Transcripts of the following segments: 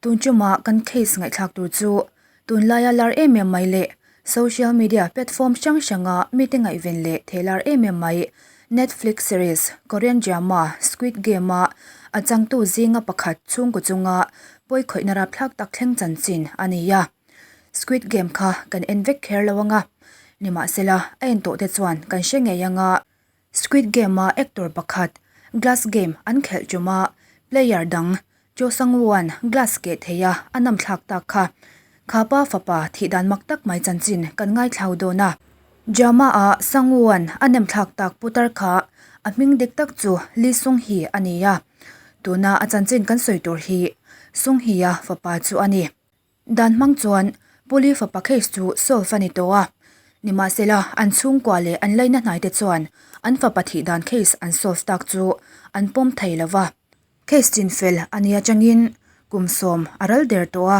Tun ṭuma kan case ngaihthlak tur chu tunlaia lar em em mai leh social media platform hrang hranga mite ngaihven leh thei lar em em mai Netflix series Korean drama Squid Game-a a changtu zinga pakhat chhungkaw chunga pawikhawihna rapthlak tak thleng chanchin a ni a. Squid Game kha kan en vek kher lo anga, nimahsela a en tawhte chuan kan hre ngei anga. Squid Game-a actor pakhat Glass Game an khelh ṭuma player dang Cho Sang-woo-a'n glass keh theia a nam thlak tak kha. Kha pa fapa thih dan mak tak mai chanchin kan ngaithlau dawn a. Drama-a Sang-woo-a'n a nem thlak tak putar kha a hming dik tak chu Lee Sung-hee a ni a. Tuna a chanchin kan sawi tur hi Sung-hee-a fapa chu a ni. Dan hmang chuan Puli fapa case chu solve a ni tawh a, nimahsela an chhungkua leh an laina hnaite chuan an fapa thih dan case an solve tak chu an pawm thei lo va. Case chinfel a ni atangin kum sawm a ral der tawh a,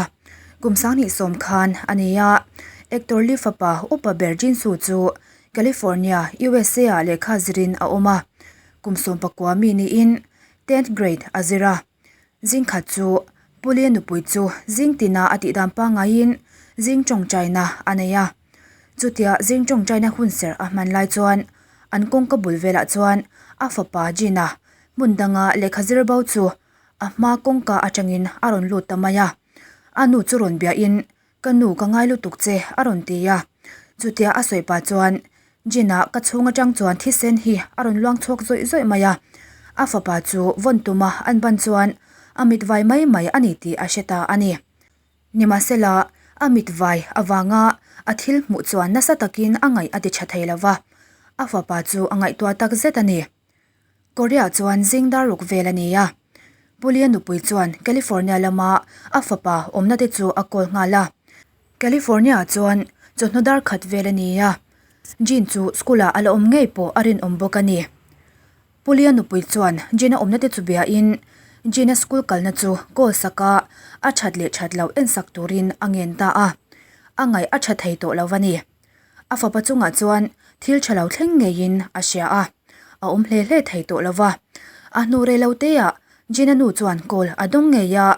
kum sanghnih sawm khan a ni a, actor Lee fapa upa ber Jin Soo chu California, USA ah lehkha zirin a awm a, kum sawm pakua mi niin tenth grade a zir a. Zingkhat chu Pulia nupui chu zing tina a tih dan pangaiin zing tawngtaina a nei a. Chutia zing tawngtaina hunserh a hman lai chuan an kawngka bul velah chuan a fapa Jin-a hmun danga lehkha zir bo chu a hma kawngka atangin a rawn lut ta mai a. A nu chu rawn biahin Ka nu ka ngai lutuk che a rawn ti a. Chutia a sawi pah chuan Jin-a ka chhung atang chuan thisen hi a rawn luang chhuak zawih zawih mai a. A fapa chu vawn tuma an ban chuan a mit vai mai mai a ni tih a hre ta a ni. Nimahsela, a mit vai avanga a thil hmuh chuan nasa takin a ngaih a ti tha thei lo va, a fapa chu a ngaihtuah tak zet a ni. Korea chuan zing dar ruk vel a ni a. Pulia nupui chuan California lama a fapa awmna te chu a call nghal a. California chuan chawhnu dar khat vel a ni a. Jean chu school ah a la awm ngei pawh a rinawm bawk a ni. Pulia nupui chuan Jean a awmna te chu biain Jean a school kalna chu call sak a, a that leh that loh ensak turin a ngen ta a. A ngaih a tha thei tawh lo a ni. A fapa chungah chuan thil tha lo thleng ngeiin a hria a, a awm hle hle thei tawh lo va. A hnu rei lo teah Gina nu chuan call a dawng ngei a,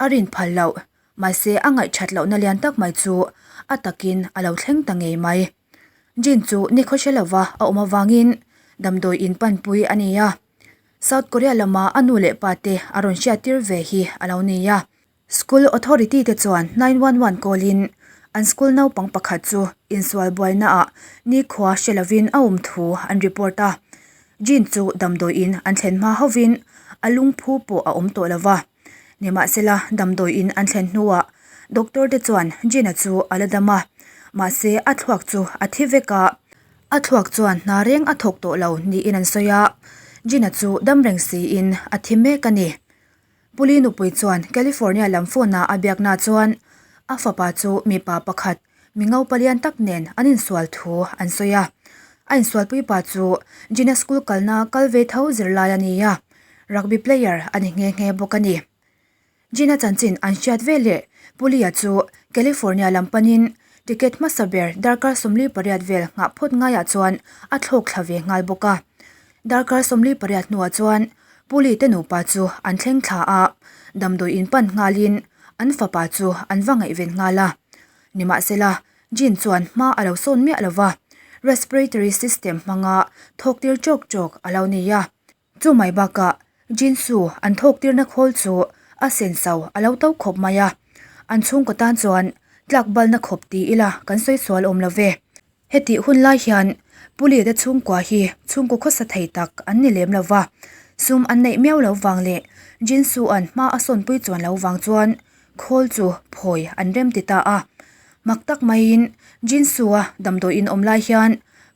a rin phal loh, mahse a ngaihthat lohna lian tak mai chu a takin a lo thleng ta ngei mai. Gin chu nikhaw hre lova a awm avangin damdawi in panpui a ni a, South Korea lama a nu leh pate a rawn hriattir ve hi a lo ni a. School authority te chuan 911 call in an school naupang pakhat chu insual buaina ah nikhua hre lovin a awm thu an report a. Jean chu damdawi in an thlen hma hovin a lungphu pawh a awm tawh lova. Nimahsela damdawi in an thlen hnuah doctor te chuan Jean-a chu a la dam a, mahse a thluak chu a thi vek a, a thluak chuan hna reng a thawk tawh lo niin an sawi a, Jean-a chu dam reng siin a thi mek a ni. Puli nupui chuan California lam phone-a a biakna chuan a fapa chu mipa pakhat mi ngo palian tak nen an insual thu an sawi a. A insualpui pa chu Gina school kalna kal ve tho zirlai a ni a, rugby player a ni nghe nghe bawk a ni. Gina chanchin an hriat veleh Puli-a chu California lam panin ticket hmasa ber darkar 48 vel nghah phawt ngaiah chuan a thlawk thla ve nghal bawk a. Darkar 48 hnuah chuan Puli te nupa chu an thleng thla a, damdawi in pan nghalin an fapa chu an va ngaihven nghal a. Nimahsela, Jean chuan hma a lo sawn miah lo va, respiratory system hmanga thawk tir chawk chawk a lo ni a. Chu mai bakah Jean su an thawk tirna khawl chu a senso a lo to khawp mai a, an chhungkaw tan chuan tlak balna khawp ti ila kan sawi sual awm lo ve. Hetih hun lai hian Puli te chhungkua hi chhungkaw khawsa thei tak an ni lem lo va, sum an neih miau lo vang leh Jinsu-a'n hma a sawnpui chuan lo vang chuan khawl chu phawi an rem ti ta a. Mak tak maiin Jinsu-a damdawi in awm lai hian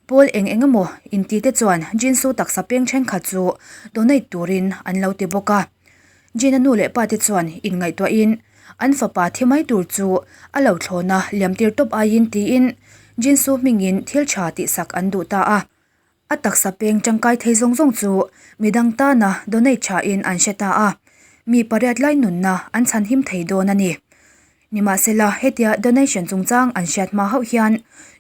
pawl eng eng emaw inti te chuan Jinsu taksa peng thenkhat chu donate turin an lo ti bawk a. Jin-a nu leh pa te chuan inngaihtuahin an fapa thi mai tur chu a lo thlawna liam tir tawp aiin tiin Jin Su hmingin thil tha tihsak an duh ta a. A taksa peng tangkai thei zawng zawng chu midang tana donate thain an hre ta a, mi pariat lai nunna an chhanhim thei dawn a ni. Nimahsela hetia donation chungchang an hriat hma hauh hian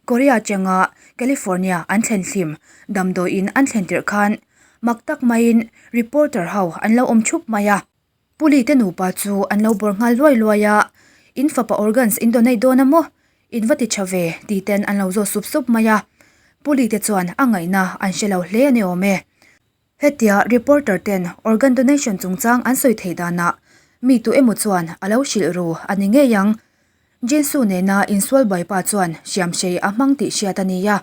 Korea atanga California an thlen hlim damdawiin an thlen tirh khan mak tak maiin reporter ho an lo awm thup mai a. Puli te nupa chu an lo bawr nghal luai luai a, In fapa organs in donate dawn a maw? In va ti tha ve tih ten an lo zawt sup sup mai a. Puli te chuan a ngaihna an hre lo hle a ni awm e. Hetia reporter ten organ donation chungchang an sawi theih danah mi tu emaw chuan a lo hrilh ru a ni ngei ang. Jinsu nena insual buaipa chuan hriamhrei a hmang tih hriat a ni a.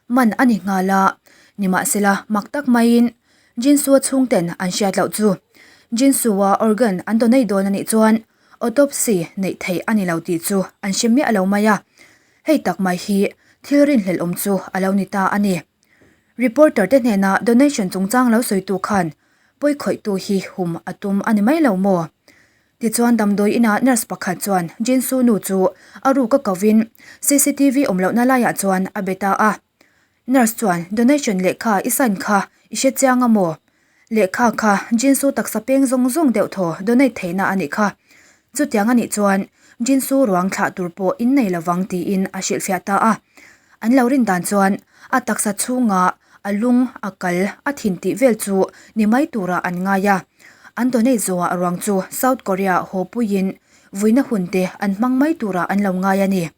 Man a ni nghal a, nimahsela mak tak maiin Jinsu-a chhungten an hriat loh chu. Jinsu-a organ an donate dawn a nih chuan autopsy neih theih a ni lo tih chu an hre miah lo mai a. Hei tak mai hi thil rinhlelh awm chu a lo ni ta a ni. Reporter te hnena donation chungchang lo sawitu khan pawi khawihtu hi hum a tum a ni mai lo maw? Tichuan damdawi inah nurse pakhat chuan Jinsu nu chu a ruk a kovin cctv awm lohna laiah chuan a be ta a. Nurse chuan donation lehkha i sign kha i hre chiang a maw? Lehkha kha Jinsu taksa peng zawng zawng deuh thaw donate theihna a nih kha. Chutiang a nih chuan Jinsu ruang thlah tur pawh in nei lovang tiin a hrilhfiah ta a. An lo rin dan chuan a taksa chhunga a lung, a kal, a thin tih vel chu ni mai turah an ngai a. An donate zawhah ruang chu South Korea haw puiin vuina hun te an hmang mai turah an lo ngai a ni.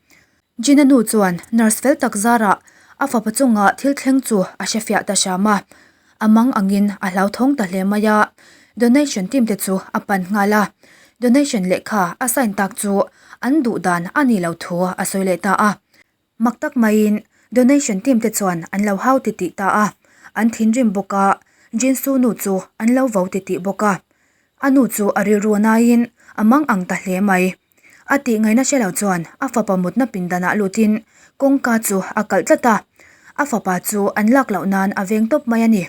Gina nu chuan nurse fel tak zarah a fapa chunga thil thleng chu a hrefiah ta hram a. A mang angin a hlauthawng ta hle mai a, donation team te chu a pan nghal a. Donation lehkha a sign tak chu an duh dan a nih loh thu a sawi leh ta a. Mak tak maiin donation team te chuan an lo hau titih ta a, an thinrim bawk a, Jinsu nu chu an lo vo titih bawk a. A nu chu a rilru naiin a mang ang ta hle mai. A tih ngaihna hre lo chuan a fapa mutna pindanah lutin kawngka chu a kalh tlat a, a fapa chu an lak loh nan a veng tawp mai a ni.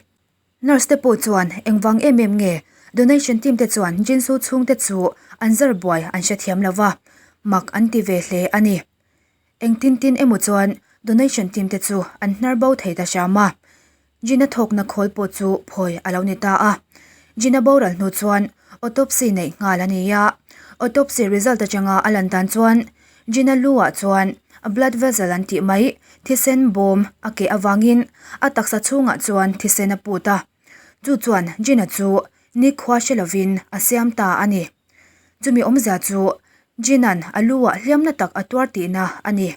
Nurse te pawh chuan engvang em em nge donation team te chuan Jinsu chhungte chu an zar buai an hrethiam lo va, mak an ti ve hle a ni. Engtin tin emaw chuan donation team te chu an hnar bo thei ta hram a. Gina thawkna khawl pawh chu phawi a lo ni ta a. Gina boral hnu chuan autopsy neih nghal a ni a. Autopsy result atanga a lan dan chuan Gina lu ah chuan a blood vessel an tih mai thisen bawm a keh avangin a taksa chhungah chuan thisen a put a. Chu chuan Gina chu nikhua hre lovin a siam ta a ni. Chumi awmzia chu Gina'n a lu ah hliamna tak a tuar tihna a ni.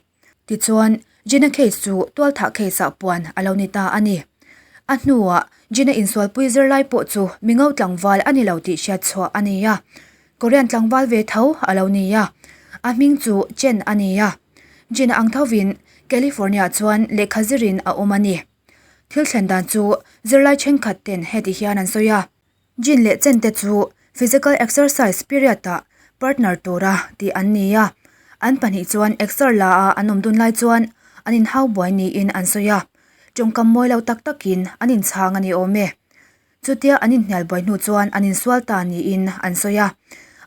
Tichuan, Gina case chu tualthah case-ah puan a lo ni ta a ni. A hnuah, Gina insualpui zirlai pawh chu mingo tlangval a ni lo tih hriat chhuah a ni a. Korean tlangval ve tho a lo ni a. A hming chu Chen a ni a. Gina ang thovin California chuan lehkha zirin a awm a ni. Thil thlen dan chu zirlai thenkhat ten heti hian an sawi a. Gene leh Chen te chu physical exercise period-ah partner tura tih an ni a, an pahnih chuan exer la a an awm dun lai chuan an inhau buai niin an sawi a, tawngkam mawi lo tak takin an inchhang a ni awm e. Chutia an inhnial buai hnu chuan an insual ta niin an sawi a,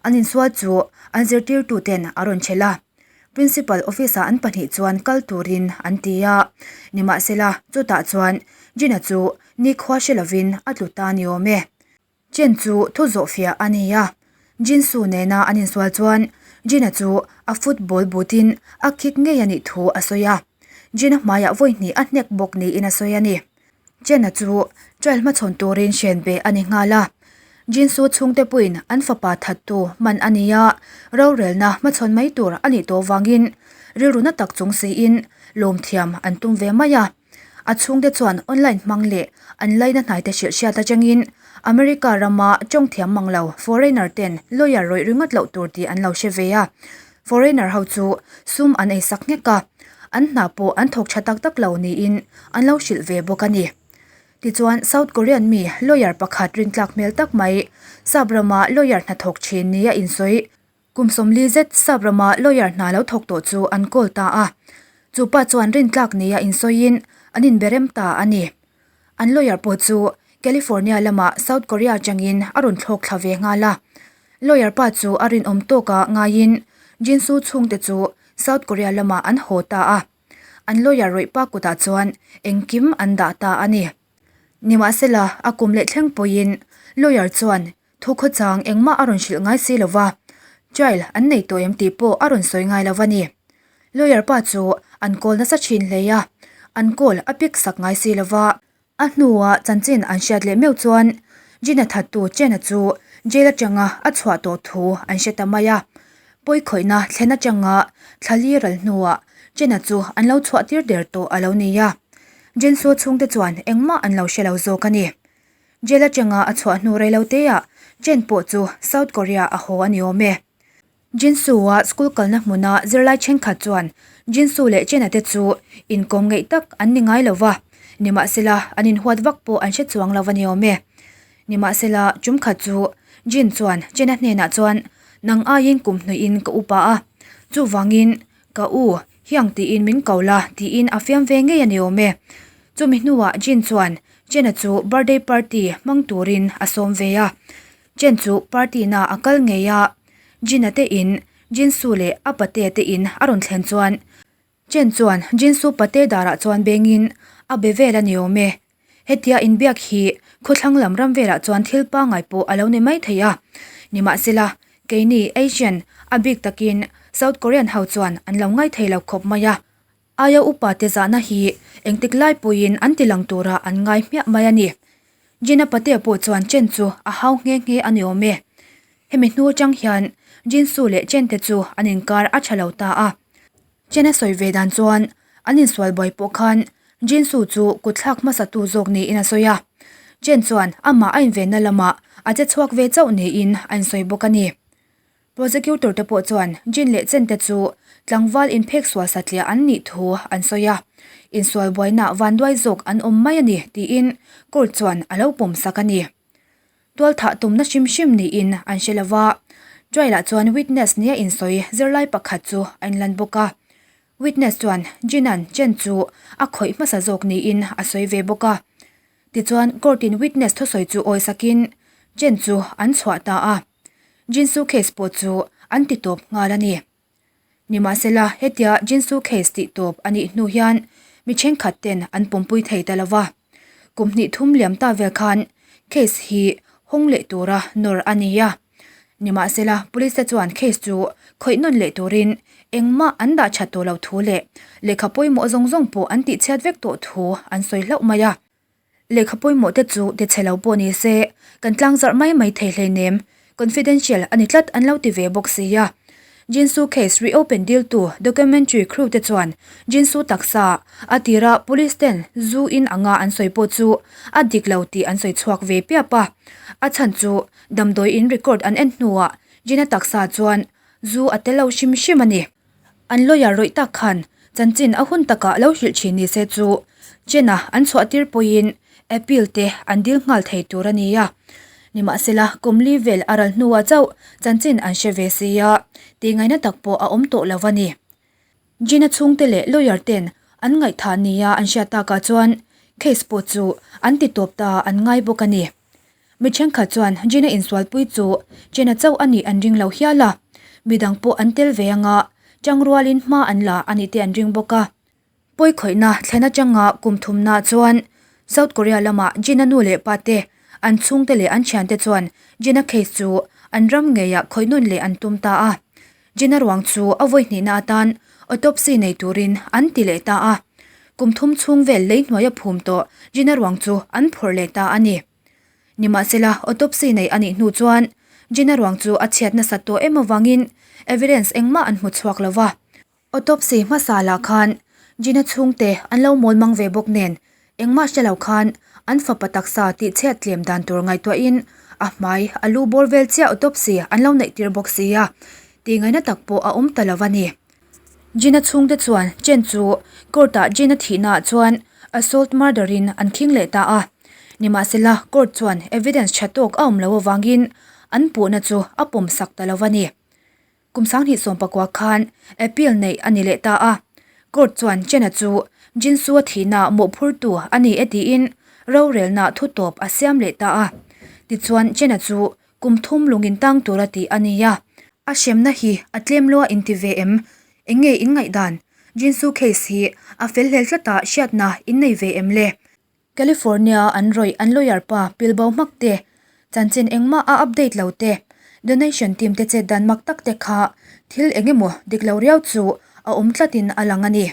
an insual chu an zirtirtuten a rawn chhelh a, Principal office-ah an pahnih chuan kal turin an ti a, nimahsela chutah chuan Gina chu nikhua hre lovin a tlu ta ni awm e. Chen chu thu zawhfiah a ni a, Jin Su nena an insual chuan Gina chu a football boot-in a kick ngei a nih thu a sawi a, Gina hmaiah vawi hnih a hnek bawk niin a sawi a ni. Chen-a chu trial hmachhawn turin hren beh a ni nghal a. Jinsu chhungte puiin an fapa thattu hman a ni a, rorelna hmachhawn mai tur a nih tawh vangin rilru na tak chung siin lawmthiam an tum ve mai a. A chhungte chuan online hmang leh an laina hnaite hrilh hriat atangin America rama tawngthiam mang lo foreigner ten lawyer rawih ringawt loh tur tih an lo hre ve a. Foreigner ho chu sum an ei sak nghek a, an hna pawh an thawk tha tak tak lo niin an lo hrilh ve bawk a ni. Tichuan South Korean mi lawyer pakhat rintlak hmel tak mai, sap rama lawyer hnathawk thin nia insawi kum 40 zet sap rama lawyer hna lo thawk tawh chu an call ta a. Chu pa chuan rintlak nia insawiin an inberem ta a ni. An lawyer pawh chu California lamah South Korea atangin a rawn thlawk thla ve nghal a. Lawyer pa chu a rinawm tawka ngaiin Jinsu chhungte chu South Korea lamah an haw ta a. An lawyer rawih pa kutah chuan engkim an dah ta a ni. Nimahsela, a kum leh thleng pawhin lawyer chuan thu khawchang engmah a rawn hrilh ngai si lo va, trial an nei tawh em tih pawh a rawn sawi ngai lo a ni. Lawyer pa chu an call nasa thin hle a, an call a pick sak ngai si lo va. A hnua chanchin an hriat leh meuh chuan Gina thattu Chen-a chu Jail atanga a chhuah tawh thu an hre ta mai a. Pawikhawihna thlen atanga thla li ral hnuah Chen-a chu an lo chhuah tir der tawh a lo ni a. Jinsu chhungte chuan engmah an lo hre lo zawk a ni. Jail atanga a chhuah hnu rei lo teah Chen pawh chu South Korea a haw a ni awm e. Jinsu-a school kalna hmuna zirlai thenkhat chuan Jinsu leh Chen-a te chu inkawm ngeih tak an ni ngai lo va, nimahsela an inhuat vak pawh an hre chuang lo a ni awm e. Nimahsela tum khat chu Jin chuan Chen-a hnenah chuan nang aiin kum hnuihin ka upa a, chuvangin ka u hiang tiin min ko la tiin a fiam ve ngei a ni awm e. Chumi hnuah Jin chuan Chen-a chu birthday party hmang turin a sawm ve a. Chen chu party na a kal ngei a, Jin-a te in Jinsu leh a pate te in a rawn thlen chuan Chen chuan Jinsu pate darah chuan bengin a be vel a ni awm e. Hetia inbiak hi khawthlang lam ram velah chuan thil pangngai pawh a lo ni mai thei a. Nimahsela, keini Asian, a bik takin South Korean ho chuan an lo ngai thei lo khawp mai a. Aia upa te zahna hi engtik lai pawhin an ti lang tura an ngai hmiah mai a ni. Jin-a patea pawh chuan Chen chu a hau nghe nghe a ni awm e. Hemi hnu atang hian Jin Su leh Chen te chu an inkar a tha lo ta a. Chen a sawi ve dan chuan an insual buai pawh khan Jin Su chu kutthlak hmasatu zawk niin a sawi a. Chen chuan amah a invenna lamah a che chhuak ve chauh niin a insawi bawk a ni. Prosecutor te pawh chuan Jin leh Chen te chu tlangval inphek sual satliah an nih thu an sawi a, insual buaina vanduai zawk an awm mai a ni tiin court chuan a lo pawm sak a ni. Tualthah tumna hrim hrim niin an hre lova, trial-ah chuan witness nia insawi zirlai pakhat chu a inlan bawk a. Witness chuan Jin-a'n Chen chu a khawih hmasa zawk niin a sawi ve bawk a. Tichuan court-in witness thusawi chu awisakin Chen chu an chhuah ta a. Jinsu case pawh chu an ti tawp nghal a ni. Nimahsela, hetia Jinsu case tih tawp a nih hnu hian mi thenkhat ten an pawmpui thei ta lo va. Kum hnih thum liam ta vel khan case hi hawng leh tura nawr a ni a. Nimahsela, police te chuan case chu khawih nawn leh turin engmah an dah that tawh lo thu leh lehkha pawimawh zawng zawng pawh an tihchhiat vek tawh thu an sawi hlauh mai a. Lehkha pawimawh te chu ti chhe lo pawh ni se, kan tlang zarh mai mai thei hleinem, confidential a ni tlat an lo ti ve bawk si a. Jinsu case reopen diltu documentary crew te chuan Jinsu taksa a tira police ten zu in anga an sawi pawh chu a dik lo tih an sawi chhuak ve piap a. A chhan chu damdawi in record an en hnuah Jin-a taksa chuan zu a tel lo hrim hrim a ni. An lawyer rawih tak khan chanchin a hun takah lo hrilh thin ni se chu Chen-a an chhuah tir pawhin appeal te an dil nghal thei tur a ni a. Nimahsela kum li vel a ral hnuah chauh chanchin an hre ve si a, tih ngaihna tak pawh a awm tawh lo a ni. Gina chhungte leh lawyer ten an ngaihthah nia an hriat takah chuan case pawh chu an ti tawp ta an ngai bawk a ni. Mi thenkhat chuan Gina insualpui chu Gina chauh a nih an ring lo hial a, midang pawh an tel ve anga tangrualin hma an la a nih te an ring bawk a. Pawikhawihna thlen atanga kum thumna chuan South Korea lama Gina nu leh pa te, an chhungte leh an thiante chuan Gina case chu an ram ngeiah khawih nawn leh an tum ta a. Gina ruang chu a vawi hnihna atan autopsy nei turin an ti leh ta a. Kum thum chhung vel lei hnuaia phum tawh Gina ruang chu an phawrh leh ta a ni. Nimahsela, autopsy nei a nih hnu chuan Gina ruang chu a chhiat nasat tawh em avangin evidence engmah an hmu chhuak lo va. Autopsy hmasa lah khan Gina chhungte an lo mawl mang ve bawk nen engmah hre lo khan an fapa taksa tih chhiat tlem dan tur ngaihtuahin a hmai a lu bawr vel chiah autopsy an lo neih tir bawk si a, tih ngaihna tak pawh a awm ta lo a ni. Gina chhungte chuan Chen chu court ah Gina thihna ah chuan assault murder in an khing leh ta a, nimahsela court chuan evidence tha tawk a awm lo avangin an puhna chu a pawm sak ta lo a ni. Kum 2019 khan appeal neih a ni leh ta a, court chuan Chen-a chu Jinsu-a thihna mawhphurtu a ni e tiin rorelna thutawp a siam leh ta a. Tichuan Chen-a chu kum thum lungin tang tura tih a ni a. A hremna hi a tlem lua inti ve em? Eng nge in ngaihdan? Jinsu case hi a fel hlel tlata hriatna in nei ve em le? California an rawih an lawyer pa pilbo hmak te, chanchin engmah a update lo te, donation team te chet dan mak tak te kha thil eng emaw dik lo riau chu a awm tlatin a lang a ni.